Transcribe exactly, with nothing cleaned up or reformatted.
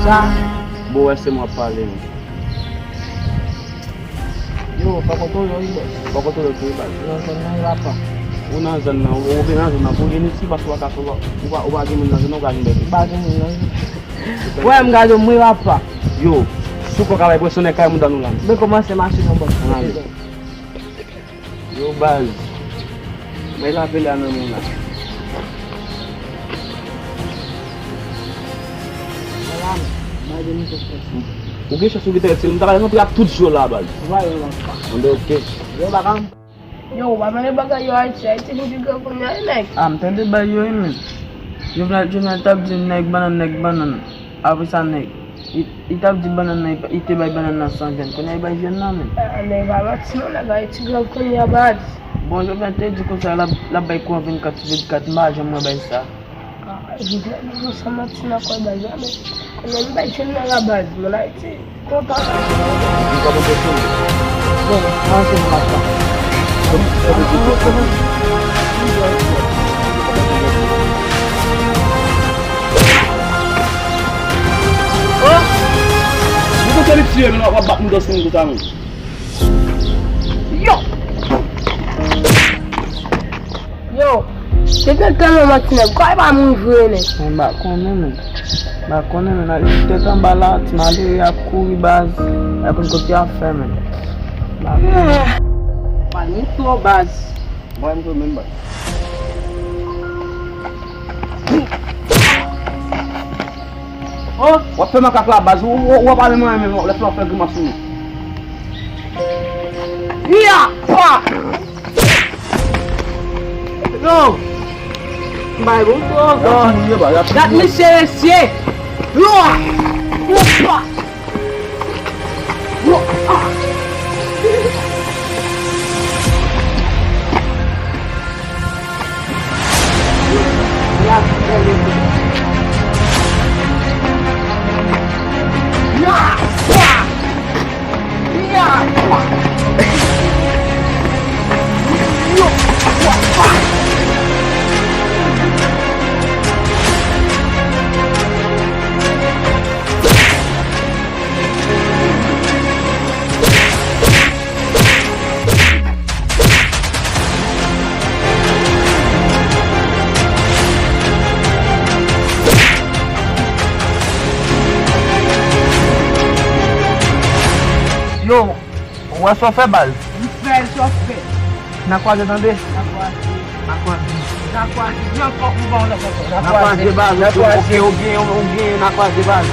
Sa. Bon, wè, se mwen ap pale, wi. Yo, pa kontwole yo, wi, bòs. Pa kontwole yo, wi, baz. Nan zòn nan, wi, papa. Ou nan zòn nan, ou, ou vin nan zòn nan, pou vin isi, paske ou pa ka sou, ou pa, ou pa gen moun nan zòn nan, ou pa gen bèk. Ou pa gen moun nan zòn. Wè, m gade w, mwen, papa. Yo, sou kòk avèk presyon nèg kay moun dan nou la. Mwen kòmanse mache nan bòs. Ann ale. Yo, baz. Bay la pele a nan men la. Ou gen chans ou gentan retire. M ta pral rantre ak tout je w la, baz. Anben, oke. Yo, pa ka. Yo, w pa mande bagay yo Ayiti. Ayiti vin pi gran kounye a, nèg. A, m tande bay yo, wi, men. Jovenel, Jovenel t ap di nèg bannann, nèg bannann. Apre sa, nèg, li, li t ap di bannann nan, li, li te bay bannann nan san vyen. Kounye a, li bay vyen nan, men. A, nèg, pa manti non, nèg, Ayiti gran kounye a, baz. Bon, Jovenel te di konsa, l ap, l ap bay kouran vennkat sou vennkat, m pa janm wè bay sa. A, Jovenel, nou san manti nan kò baz la, men kounye a, li bay vyen nan la, baz, mon Ayiti. Kontan. Li pa bon pèsonn. Bon, manje nou matan. Oh! Ou kontan li tiye, men w ap bat m dòs moun konsa, men. Yo! Yo, depi yon tan nan manti nèg, kò e pa moun vre, nèg. Mwen pa konnen, men. M pa konnen, men. Nèg tèt anba la, ti malere ap kouri, baz. Mwen pa konn kote y ap fè, men. M pa konnen. Mal moun twò, baz. Mwen, m twò menm, baz. Oh! W ap fè makak la, baz. Ou, ou, ou ap ale mwen menm, lè fè w ap fè grimas sou mwen. Ya! Pa! Yo! M bay bon twò. Yo, moun yo ba, y ap... Dat misye, mesye! Yo! Yo! Pa! Yo! Ah! Yo, ou wè sa w fè, baz? M fè l, sa w fè? N a kwaze, tande? N a kwaze. N a kwaze. N a kwaze. Di ankò pou m ba w lòt ankò. N a kwaze, baz. Oke, oke, oke, n a kwaze, baz.